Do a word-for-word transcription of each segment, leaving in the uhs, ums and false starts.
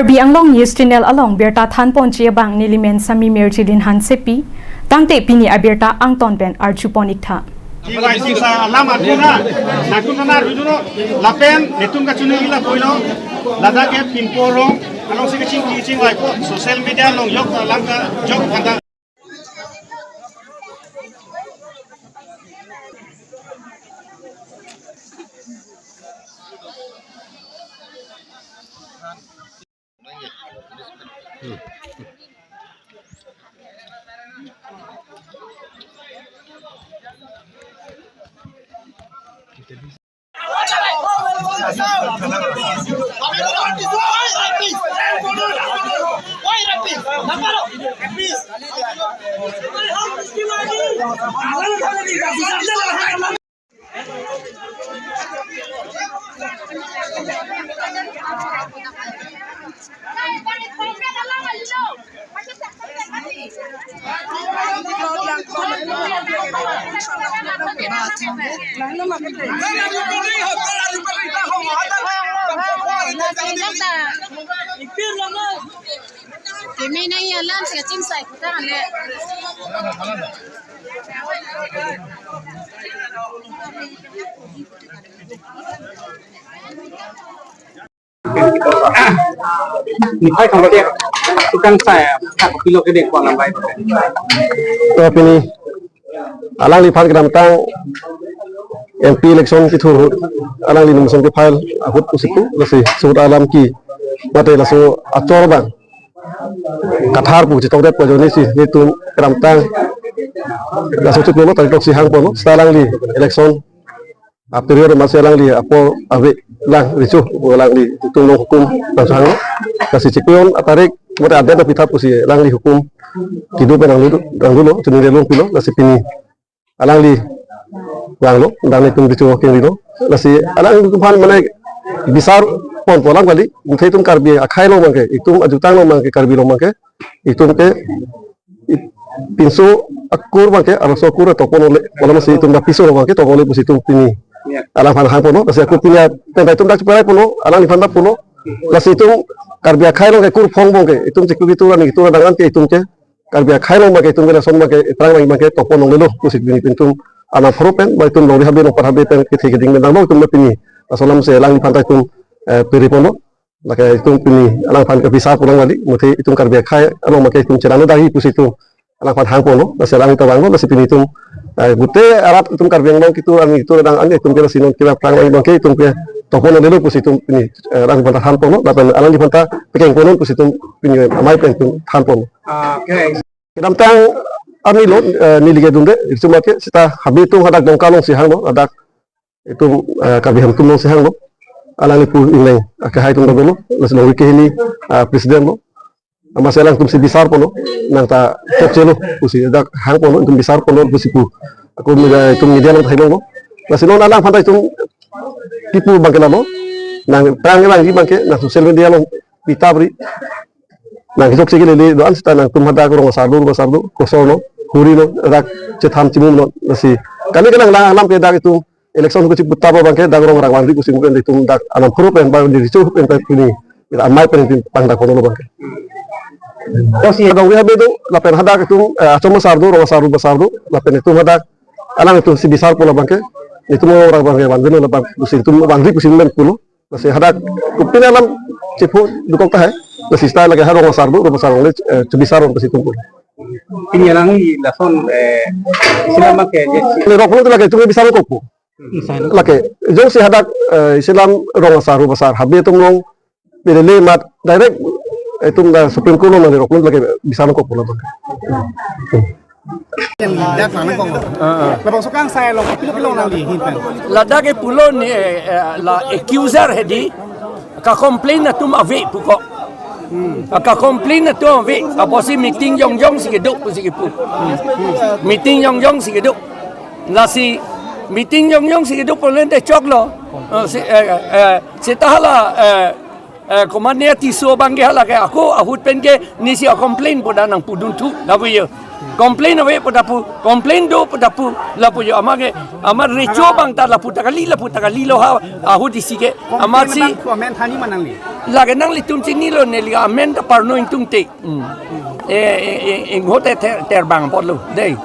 Karbi Anglong News Channel along birta thanponji abang nelimen Sami Mirjilin Hansepi, tangte pini abirta angton pen arjupon iktha. Jiwai sing sa alam arjuna, nakun nana arjuna, lapen netum kachini ila koilo, ladak ke pinporo, along si kaching kaching wai po, social media along yok alam ka, yok kata. Keme nang yalan sketching sai kutang ale. Niphai kang dia tukang saya tak pilo ke dek kuang lambai. To pini alangliphan kedamtang M P election kithur ahut alangli nomination ke-file ahut pusi pu lasi surat alam ke mate laso achor abang kathar pu chitokdet pu ajoine si netum kedamtang laso chiklo tarik throksi hangponlo, seta alangli election a-period amatsi alangli apor ave lang recho, alangli itum along hukum langsung hanglo. Lasi chiklo atarik mate adet apitha pusi alangli hukum kedo pen nanglo, nanglo, chini relong pilo, lasi pini alangli vanglo, dang netum recho kengrilo. Lasi alangliphan mane bisar ponpo alam kali, muthe itum Karbi akhei along abangke, itum ajutang along abangke, Karbi along abangke, itum ke i-, pinso akur abangke, arloso akur topon ole, olam si itum dak piso abangke topon ole pusi itum pini. Ya. Alangphan hangponlo, lasi ako pini a-, pen itum dak cheparai ponlo, alangliphan dak ponlo. Lasi itum Karbi akhei along ke kur phong abangke, itum chiklo kitu ani kitu dang an ke itum ke, Karbi akhei along abangke itum ke lason abangke, eprang abangke topon longlelo pusi pini itum alam pharo pen, ba itum longri habe longpat habe pen kethe keding pen dang itum pini. Laso alam si alangliphan ta itum, eh, piri ponlo. Lake itum pini alangphan ke bisar pulang kali, muthe itum Karbi akhei along abangke itum chelang dagi pusi itum alangphan hangponlo, lasi alang ta vanglo, lasi pini itum, eh, gute arat itum Karbi Anglong kitu ani kitu dang an itum ke lasi non kira prang abangke itum ke topon longlelo pusi itum pini, eh, alangliphan ta thanponlo, lapen alangliphan ta pekeng ponnon pusi itum pini amei pen itum thanponlo. Okay. Kedamtang arni lo, eh, neli kedunde, itum ke seta habe itum hadak Dongka along si hanglo, hadak itum, eh, Karbi Hemtum along si hanglo. Alangli pu ingleng, eh, kehai atum dolo, lasi longri kehini, eh, president lo. Amatsi alangtum si bisar ponlo, nang ta chokchelo pusi dak hangponlo, itum bisar ponlo pusi pu. Ako media, itum media along ta heilonglo. Lasi non alangphan ta itum kipu abangke lalo, nang prang abangke abangke, nang social media along pitap ri. Nang kechokche kelele do-an seta nangtum hadak rong asar do, rong asar do, kosor lo, huri lo, dak chethan chimum lo, lasi. Kali ke nang lang alam ke dak itum election kuchi puta abangke dak rong rang vangri kusi mungkin itum dak alam pharo pen ba di recho pen pen pini. Amei pen itum pangdak kono lo abangke. Lasi dong ri habe do, lapen hadak itum, eh, achom asar do, rong asar do, basar do, lapen itum hadak alang itum si bisar pulo abangke. Itum rong rang abangke vangri lo abang, kusi itum vangri kusi men pulo. Lasi hadak kopine alam chepho dokok tahai. Lasi seta lake ha rong asar do, rong asar do le, eh, chebisar rong pusi itum pu. Pini alangli lason, eh, isi alam ke, je, le rong pulo lake itum bisar kokpo. Isi alam. Lake, jongsi hadak, eh, isi alam rong asar, rong asar, habe itum rong, pilele mat, direct, itum da Supreme Court lo nang rong pulo lake bisar kokpo lo. Yang lihat mana kong? Ah, ah. Labangso kangsai along, pilo pilo nangli ahin pen. Ladak ke pulo ni, eh, eh, la accuser hedi, ka-complain atum ave pu ko. Hmm. Ka-complain atum ave, apotsi meeting jongjong si kedo pusi kepu. Hmm. Meeting jongjong si kedo. Lasi meeting jongjong si kedo pulo te choklo. Eh, si, eh, eh, seta hala, eh, Eh, komatne Tisso abangke hala ke ako ahut pen ke nesi a-complain pu ta nangpudun thu lapu jo. Complain ave pu ta pu, complain do pu ta pu lapu jo. Amat ke, amat recho abang ta lapu ta kali, lapu ta kali lo ha, ahut isi ke. Amatsi Complain abang ko amen thani ma nangli? Lake nanglitum chinilo, neli amen ta parno ingtungte. Hmm. Eh, eh, eh, inghote ter, terbang apotlo dei.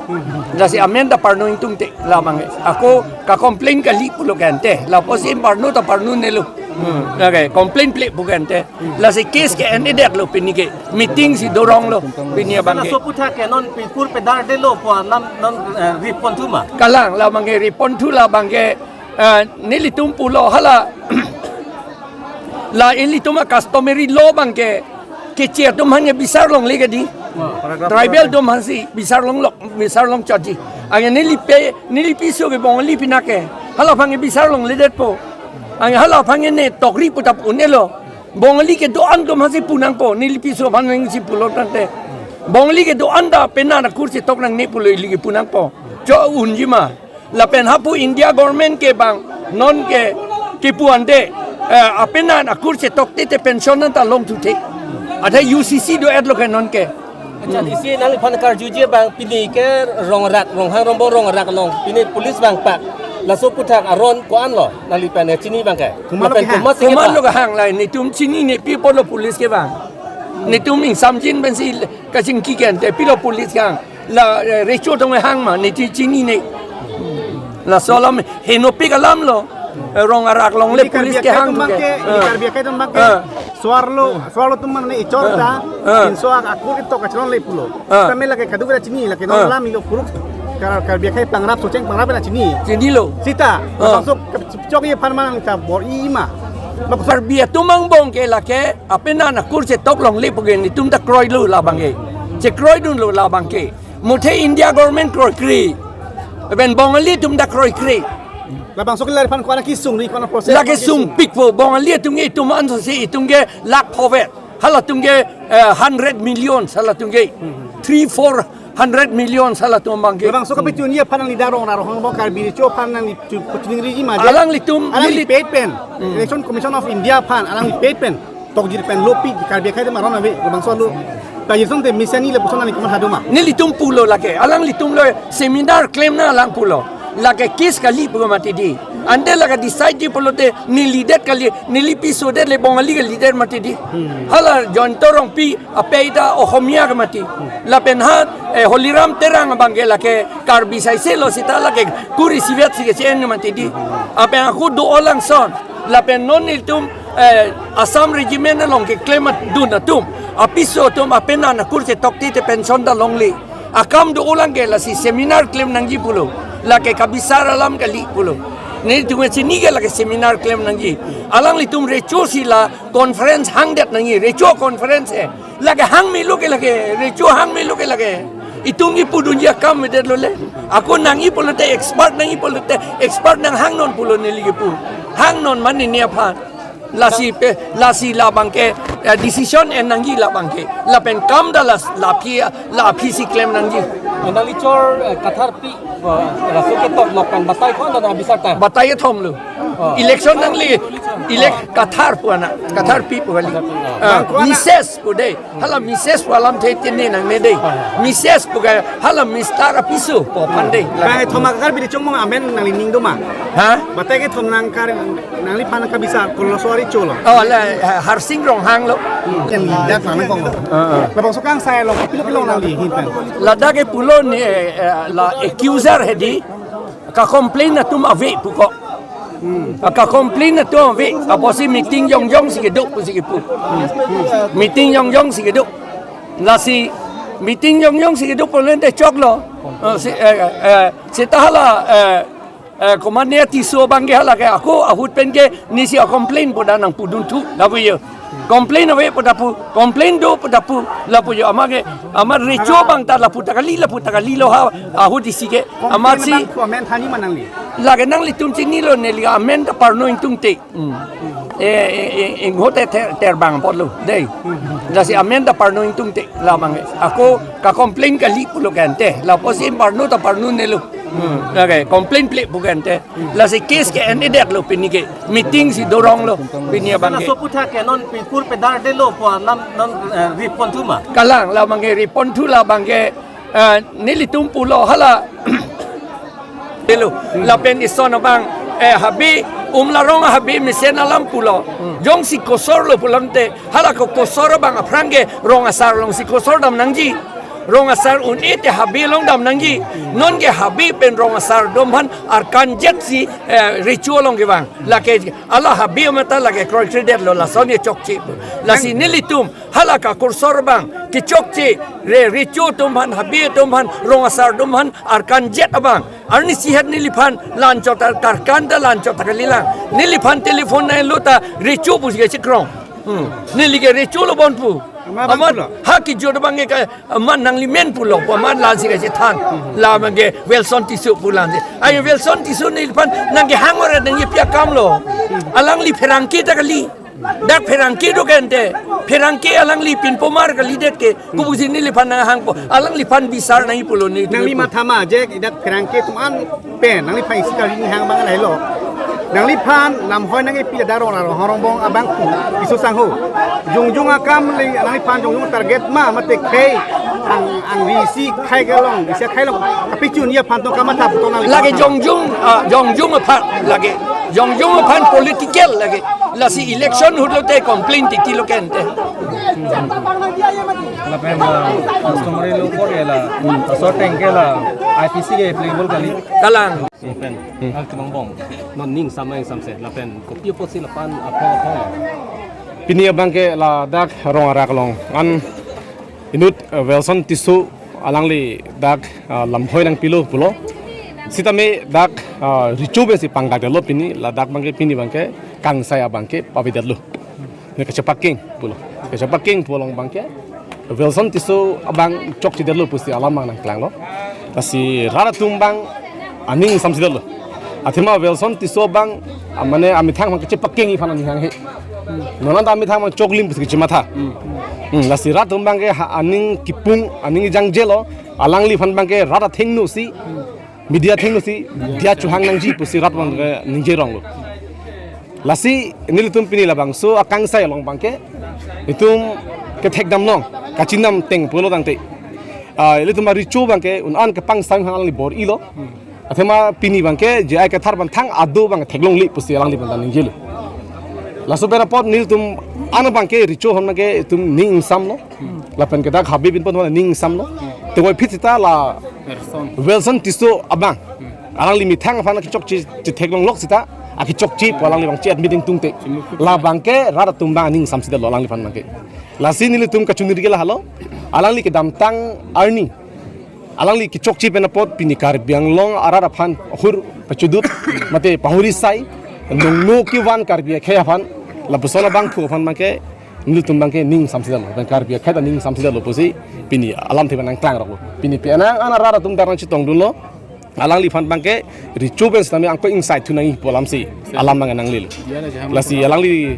Lasi amen ta parno ingtungte labang ke. Ako ka-complain kali pulo ke ante. Lapusi parno ta parno-unlo. Hmm. Lake complain ple pu ke ante. Lasi case ke endedetlo pini ke. Meeting si doronglo pini abang ke. Laso aputhak ke non pipur pedar detlo pu alam non, eh, respond thu ma? Kalang labang ke respond thu labang ke, eh, nelitum pulo hala. La ilitum a-customary law abang ke, keche atum aphan ke bisar longle ke dei. Tribal atum aphansi bisar longlok, bisar longchotji. Anke neli pe, neli piso ke Bongali pinak ke. Hala aphan ke bisar longledetpo. Anke hala aphan ke ne tokri pu ta pu-unlo. Bongali kedo-an atum aphansi pu nangpo, neli piso aphan nangsi pulo tangte. Bongali kedo-an ta penan akur chetok nangne pulo ili ke pu nangpo. Cho unji ma. Lapen hapu India government ke bang non ke kipu ante, eh, apenan akur chetokte te pension an ta longthu the. Athe U C C do-etlo ke non ke. Accha, isi nangliphan karjuji abang pini ke rongrak, Ronghang Rongbong rongrak along pini police vangpak. Laso aputhak aron ko-anlo nangliphan chini abang ke? Komatlo Lapen kehang? komatsi Komatlo kehang? kehang la, netum chinine pi apotlo police kevang. Netum ingsamjin pensi kachingki ke ante pilo police kehang. La, eh, recho atum kehang ma, neti chinine. Laso alam henopik alamlo. Eh, rong arak longle Ini Karbi police akhai kehang atum abang ke. ke, ini Eh. Karbi akhai atum abang ke. Eh. Suarlo, suarlo atum mane echor Eh. ta, Eh. pinso ak-, akur ketok kachelongle pulo. Eh. Tame lake kadokave ta chini, lake non Eh. alam ilo puruk Kar-, Karbi akhai pangrap, Socheng pangrap ta chini. Chinilo. Sita, Eh. langsung ke-, chokji aphan ma nangta bor-i ma. Mak- Karbi atum angbong ke lake apenan akur chetok longle pu ke netum ta kroilo labang ke. Chekroidunlo labang ke. Muthe India government kroikre. Lapen Bongali atum ta kroikre. Labangso ke lariphan ko-an kesung ri, ko-an process Lake ko-an kesung? sungpikpo Bongali atum ke, itum anso si itum ke lakh phovet. Halatum ke, eh, hundred million halatum ke. Three, four hundred million halatum abang ke. Labangso kapachunji aphan nangli dak rong, Ronghang Rongbong Karbi Recho aphan nangli chu-, pachunriji ma je? Alanglitum Alangli neli- paid pen. Hmm. Election Commission of India aphan alangli paid pen tokjir pen lo pi Karbi akhai atum aron ave, labangso lo. Ta jirson te misani lapuson ani komat hado ma? Nelitum pulo lake, alanglitumlo seminar klemnang alang pulo. Lake case kali pu mati dei. Ante lake decide ji pulote nelidet kali, neli pisodet le Bongali kalidet mati dei. Hmm. Hala Jayanta Rongpi apei ta Ohomia ke mati. Lapen ha, eh, Holiram Terang abang ke lake Karbi saiselo sita lake kur isivet si ke-en mati dei. Lapen ako do-o langson. Lapen non nelitum, eh, Assam Regiment along keklemdun atum, apiso atum apenan akur chetokte te pension ta longle. Akam do-o lang ke lasi seminar klem nangji pulo. Lake kabisar alam kali pulo. Netum chini ke lake seminar klem nangji. Alanglitum Recho si la conference hangdet nangji. Recho conference eh. Lake hang melo ke lake, Recho hang melo ke lake. Itum kipudunji akam avedetlo le. Ako nangji pulote expert nangji pulote expert nanghangnon pulo neli kipu. Hangnon mane ne aphan. Lasi pe, lasi labang ke, eh, decision en nangji labang ke. Lapen kam ta las, la aphi, la aphi si klem nangji. Nangli chor, eh, Kathar pi, eh, laso ketok nok pen batai ko-an ta nang bisar ta? Batai kethom lo. Oh. Election nangli, elect Kathar pu ana, Kathar pi pu kali. Kathar pi, oh. Ah, Bang ko-an na- Mises pu dei. Hala Mises pu alamthe tini nangne dei. Mises pu ke hala Mister apiso pu aphan dei. Bang kethom a Karbi Recho angbong amen nangli ning do ma? Ha? Batai kethom nang kar, nangliphan kabisar kolo suari cholo. Oh, la, eh, Harsing Ronghang lo. Yang lidak mana kong? Ah, ah. Labangso kangsai along, pilo pilo nangli hin pen. Ladak ke pulo ni, eh, eh, la accuser he dei. Ka-complain atum ave pu ko. Hmm. Ka-complain atum ave. Apotsi meeting jongjong si kedo pusi kepu. Hmm. Meeting jongjong si kedo. Lasi meeting jongjong si kedo pulote choklo. Eh, si, eh, eh, sita hala, eh, eh, komatne Tisso abang ke hala ke ako ahut pen ke nesi a-complain pu ta nangpudun thu lapu jo. Complain ave pu ta pu, complain do pu ta pu lapu jo. Amat ke, amat Recho abang ta lapu ta kali, lapu ta kali lo ha, ahut isi ke. Complain Amatsi abang ko amen thani ma nangli? Lake nanglitum chinilo, neli amen ta parno ingtungte. Hmm. Eh, eh, eh, inghote ter, terbang apotlo dei. Lasi amen ta parno ingtungte labang ke. Ako ka-complain kali pulo ke ante. Lapusi parno ta parno-unlo. Hmm, lake complain ple pu ke ante. Lasi case ke-en-edet lo pini ke. Meeting si dorong lo pini abang ke. Laso aphuthak ke non pipur pedar de lo pu non non eh, ripon thuma. Kalang labang ke ripon thu labang ke, eh, nelitum pulo hala. Delo, lapen ison abang, eh, habe, um la rong habe mesen alam pulo. Jongsi kosor lo pulo tangte, hala ko kosor abang aphrang ke rong asar along si kosor dam nangji. Rong asar un-e te habe along dam nangji. Non ke habe pen rong asar atum aphan arkan jet si, eh, recho along kevang. Lake hala habe mata lake kroikre det lo lason ke chokche. Lasi nelitum hala ka kosor abang kechokche, re recho atum aphan, habe atum aphan, rong asar atum aphan arkan jet abang. Arni sihet neliphan la-anchot ta karkan ta la-anchot ta kalilang. Neliphan telephone nai lo ta recho pusi kachekrong. Hmm. Neli ke recho lo bon pu. Amat amat pulo. Ha kejut abang ke ka, amat nangli men pulo pu amat la-ansi kachethan. Labang ke Welson Tisso pu la-ansi. Ayo Welson Tisso neliphan nangkehang ore nangkepi akam lo. Alangli pherangke ta kali. Dak pherangke do ke ante. Pherangke alangli pinpomar kalidet ke. Kubusi neliphan nanghangpo. Alangliphan bisar nangji pulo ne. Nangli matha ma je dak pherangke atum an pen nangliphan isi kali hang abang lahelo. Nangliphan lamhoi nangkepi dak rong rong rong bong abang pu isu sangho. Jongjong akam le nangliphan jongjong target ma mate khei ang ang isi khei kelong isi khei long kapichun ya phan to kamatha to nangli. Lake jongjong, ah, jongjong aphan lake. Jongjong aphan political lake. Lasi election ahut lote complain titi lo ke ante. Lapen, ah, customary law court ya la, asor ateng ke la, I P C ke applicable kali. Kalang. Lapen, hmm, hal chemang bong. Non ning samai samse, lapen kopi apotsi lapen apong apong. Pini abang ke ladak rong arak along. An inut, eh, Welson Tisso alangli dak, ah, lamhoi nangpilo pulo. Sitame dak, ah, recho pensi pangdak detlo pini, ladak abang ke pini abang ke kangsai abang ke pavedet lo. Ne kachepaking pulo. Kachepaking pu along abang ke Welson Tisso abang chokche detlo pusi alam abang nangklanglo. Lasi rat atum abang aning samsi detlo. Athema Welson Tisso abang, ah, mane amethang abang kachepakingji aphan aning hanghe. Non anta amethang abang choklim pusi kachematha. Hmm, lasi rat atum abang ke ha aning kipung, aning jangjelo, alangliphan abang ke rat athengno si, media athengno si, diya chohang nangji pusi rat atum abang ke ningje ronglo. Lasi nelitum pini labangso akangsai along abang ke, itum kethekdam long, kachinam ateng pulo tangte. Ah, ilitum arecho abang ke, un-an kepangsai hang alangli bor-ilo. Athema pini abang ke, J I Kathar aphan thang ado abang theklongle pusi alangliphan ta ningjelo. Laso berapot nelitum an abang ke, recho hon abang ke, itum ning ingsamlo. Lapen ke dak habe pinpon hon ning ingsamlo. Tevoiphit seta la Welson. Welson Tisso abang. Alangli methang aphan kechokche, chetheklonglok seta, akechokche pu alangli abang che-admit ingtungte. Labang ke rat atum abang aning samsi detlo alangliphan abang ke. Lasi nelitum kachiniri ke lahelo. Alangli kedamtang arni. Alangli kechokche pen apot pini Karbi Anglong arat aphan hur pachudut mate pahuri sai. Nongno kevan Karbi akhei aphan. Lapuson abangphu aphan abang ke nelitum abang ke ning samsi detlo. Lapen Karbi akhei ta ning samsi detlo pusi pini alamthe abang nangklangroklo. Pini penang an arat atum dak nangchetongdunlo. Alangliphan abang ke recho pen sitame angko ingsai thu nangji pu alamsi alam abang nanglelo. Lasi alangli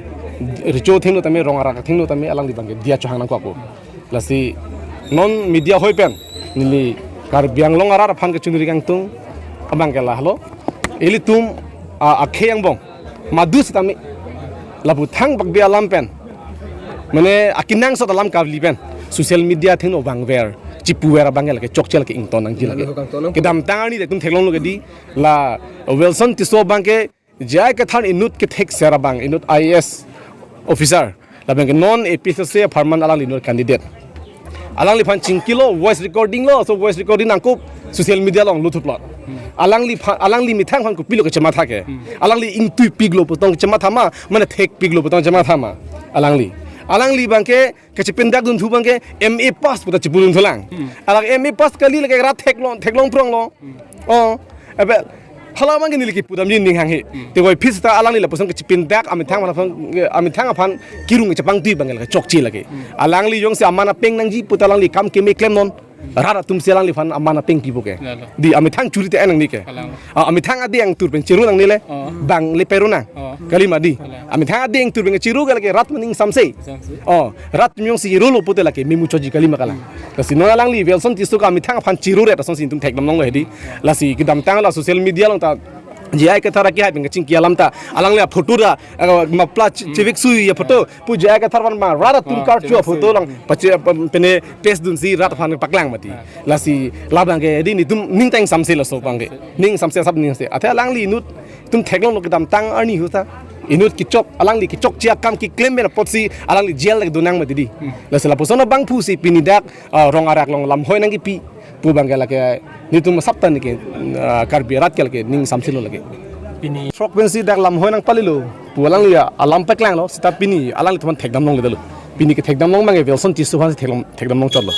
recho athengno tame rong arak athengno tame alangli abang ke diya chohang nangkokpo. Lasi non media hoi pen neli Karbi Anglong arat aphan kachiniri kangtung abang ke lahelo. Ilitum, ah, akhei angbong madu sitame lapu thangbak bi alam pen, mane akenangsot alam kaveli pen social media athengno vangver, chipuver abang ke lake chokche lake ington nangji lake. Kedamtang arni itum theklonglo ke di la Welson Tisso abang ke J I Kathar inut kethekser abang, inut I A S officer. Lapen ke non A P H L C apharman alangli inut candidate. Alangliphan chingkilo, voice recording lo, so voice recording nangkup social media along luthuplot. Alangliphan, alangli methang aphan kopilo kachematha ke. Alangli ingtuipiklo pu tong kachematha ma, mane thekpiklo pu tong kachematha ma. Alangli. Alangli abang ke kachepindakdun thu abang ke M A pass pu ta chepudunthulang. Alangli M A pass kali lake rat theklong, theklong pronglo. Oh, ebe, hala abang ke neli kipudamji ning hanghe. Tevoiphit seta alangli lapuson kachepindak amethang aphan, amethang aphan kirung chepangtui abang ke lake chokche lake. Alangli jongsi aman apeng nangji pu ta alangli kam keme klemnon. Rat atum si alangliphan aman apeng kipu ke. Lalo. Di amethang churi te-en nangne ke. Kalang. Ah, amethang adi angtur pen chiru nangne le. Oh. Bang le peru nang. Oh. Kalima di. Kalang. Amethang adi angtur pen chiru ke lake rat atum ning samse. Samse. Oh, rat atum jongsi chirulo pute lake memuchotji kalima kalang. Lasi non alangli Welson Tisso ke amethang aphan chiru ret asonsi itum theklong longle di. Lasi kedamtang la social media along ta J I Kathar akehai pen kachingki alam ta alangli aphoto ra, eh, mapla chi-, chivik sui aphoto. Pu J I Kathar aphan ma rat atum Ah, karchu chivik aphoto sui. Lang pache, pa-, pene test dunsi rat aphan paklang mati. Ah. Lasi labang ke di netum ning tang samse laso abang ke. Ning samse asap ning samse. Athe alangli inut itum theklonglo kedamtang arni ahut ta. Inut kechok, alangli kechokche akam keklem pen apotsi alangli jail lake donang mati di. Hmm. Lasi lapuson abangphu si pini dak, ah, rong arak along lamhoi nangkipi pu abang ke lake netum asap ta neke, ah, Karbi arat ke lake ning samselo lake. Pini throk pensi dak lamhoi nangpalilo pu alangli alam paklanglo, seta pini alanglitum aphan thekdam longledetlo. Pini kethekdam long abang ke Welson Tisso aphan si theklong, thekdam longchotlo.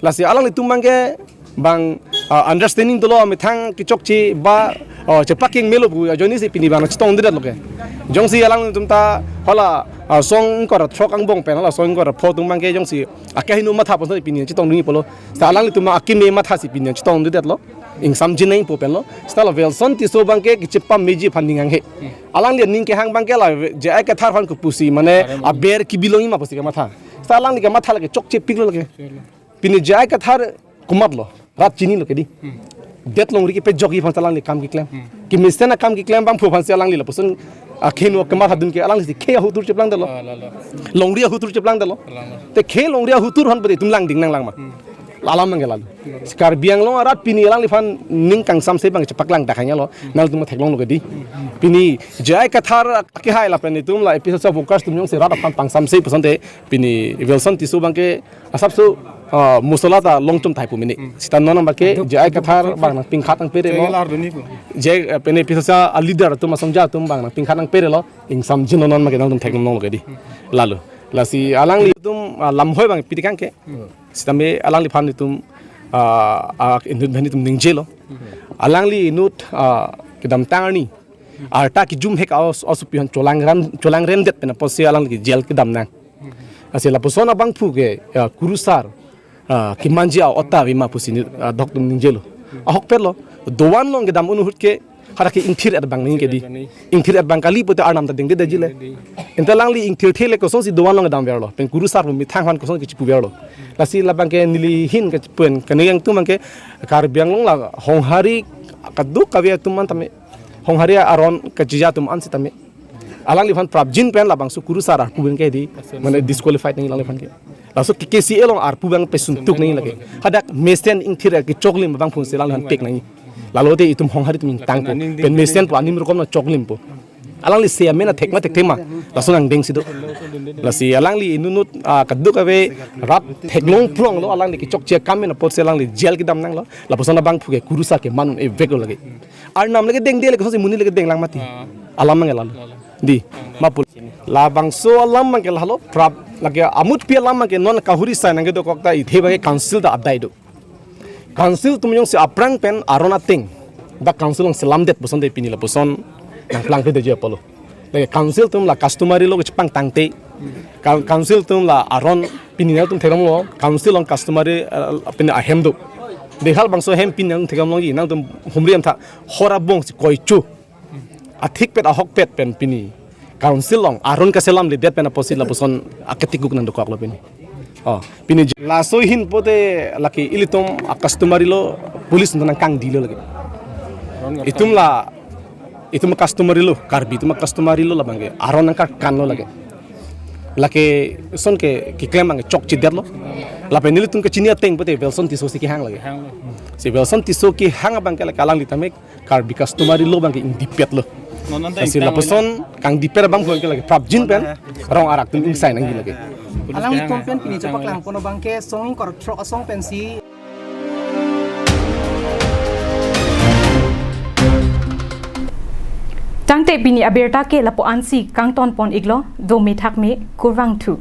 Lasi alanglitum abang ke bang, ah, understanding dolo, amethang kechokche ba, ah, chepakeng melo pu ajoine si pini abang chetongdedetlo ke. Jongsi alangtum ta hala, ah, song ingkoi ra throk angbong pen hala song ingkoi ra pho atum abang ke jongsi akehingno matha ponsi pini chetongdunji pulo. Seta alanglitum akeme matha si pini chetongdedetlo. Ingsamjin nangpo penlo. Seta la Welson Tisso abang ke kechepameji aphan ning hanghe. Alangli aning kehang abang ke la J I Kathar aphan kopusi mane Are ma. Aber kebi longji ma pusi kematha. Seta alangli kematha lake chokchepiklo lake. Pini J I Kathar komatlo, rat chinilo ke di. Hmm. Det longri kepejokji aphan si alangli kam keklem. Hmm. Kemesen akam keklem abangphu aphan si alangli lapuson akehingno kematha dun ke alangli si khei ahutur cheplangdetlo. Ah, lalo. Longri ahutur cheplangdetlo. Lalo. Te khei longri ahutur aphan pede itum langding nanglang ma. Hmm. Alam abang ke lalo. Si Karbi Anglong arat pini alangliphan ning kangsamse abang chepaklang dak hanya lo. Hmm. Nangtum theklonglo ke di. Hmm. Pini J I Kathar akehai lapen itum la APHLC workers atum jongsi rat aphan pangsamse pusonte pini Welson Tisso abang ke asapso, ah, mosola ta longchom thai pu mene. Hmm. Seta non abang ke J I Kathar abang nangpingkhat nangperelo. J I Kathar duni pu. J I, eh, pene APHLC aleader atum asongja atum abang nangpingkhat nangperelo. Ingsamjinlo non abang ke nangtum theklong longlo ke di. Lalo. Lasi alanglitum, ah, lamhoi abang piti kangke. Hmm. Sitame alangliphan itum, ah, ah, inut abang itum ningjelo. Hmm. Alangli inut, ah, kedamtang arni arta kejum hek aos, aosopi aphan cholang ran, cholang remdet pen apotsi alangli ke jail kedam nang. Lasi lapuson abangphu ke, ya, kurusar, ah, kemanji a-ot ta ave ma pusi ni, ah, doktum ningjelo. Ahokpetlo, dovan along kedam un ahut ke, hadak ke ingthir-et abang nangji ke di. Ingthir-et abang kali pute arnam ta dengdedetji le. Anta alangli ingthirthe le kosonsi dovan along kedamverlo. Pen kurusar pu methang aphan kosonsi chipuverlo. Lasi labang ke neli ahin kachipu-en, kani yang atum abang ke Karbi Anglong la honghari kadokave atum an tame honghari aron kachija atum an sitame alangliphan prapjin pen labangso kurusar arpu abang ke di, mane disqualified nangji alangliphan ke. Laso K K C A along arpu abang pesuntuk nangji lake. Hadak mesen ingthir kechoklim abangphu si alangliphan pek nangji. Lalo te itum honghari atum ingtangpo. Pen mesen pu anim rokom nangchoklimpo. Alangli se amen athek ma thekthe ma. Laso nangdengsi do. Lasi alangli inutnut, ah, kadokave rat theklong pronglo, alangli kechokche akam pen apotsi alangli jail kedam nanglo. Lapuson abangphu ke kurusar keman un-e veklo lake. Arnam lake dengde le kosonsi monit lake denglang mati. Ah. Alam abang ke lalo. Lalo. Di. Mapul. Labangso alam abang ke lalo prap lake amutpi alam abang ke non kahuri sai nangkedokok ta ithe abang ke council ta adai do. Council atum jongsi aphrang pen aron ateng dak council along selamdet pusonte pini lapuson nangplangpedetji apotlo. Lake council atum la customary law kechepangtangte. Coun-, council atum la aron pini nangtum theklonglo, council along customary, eh, pini ahem do. Dei halabangso ahem pini nangtum theklongji, nangtum humri amtha hor abong si koichu. Athikpet ahokpet pen pini council along aron kaselamledet pen apotsi lapuson aketikuk nangdokoklo pini. Oh, pini j-, laso ahin pute lake ilitum a-customary law police nangkangdilo lake. Itum la, itum customary law, Karbi atum customary law labang ke aron nangkarkanlo lake. Lake ason ke keklem abang chokchedetlo. Lapen nelitum kachini ateng pute Welson Tisso si kehang lake. Si Welson Tisso kehang abang ke lake alangli tame Karbi customary law abang ke ingdipetlo. Non non ta lasi ingtang lapuson kangdipet abang abang ke lake prapjin pen rong arak atum ingsai nangji lake. Alanglitum pen pini chepaklang pon abang ke song ingkoi ra throk asong pensi. Tangte pini abirta ke lapu-ansi kangton pon iklo, dome thakme, kurvangthu.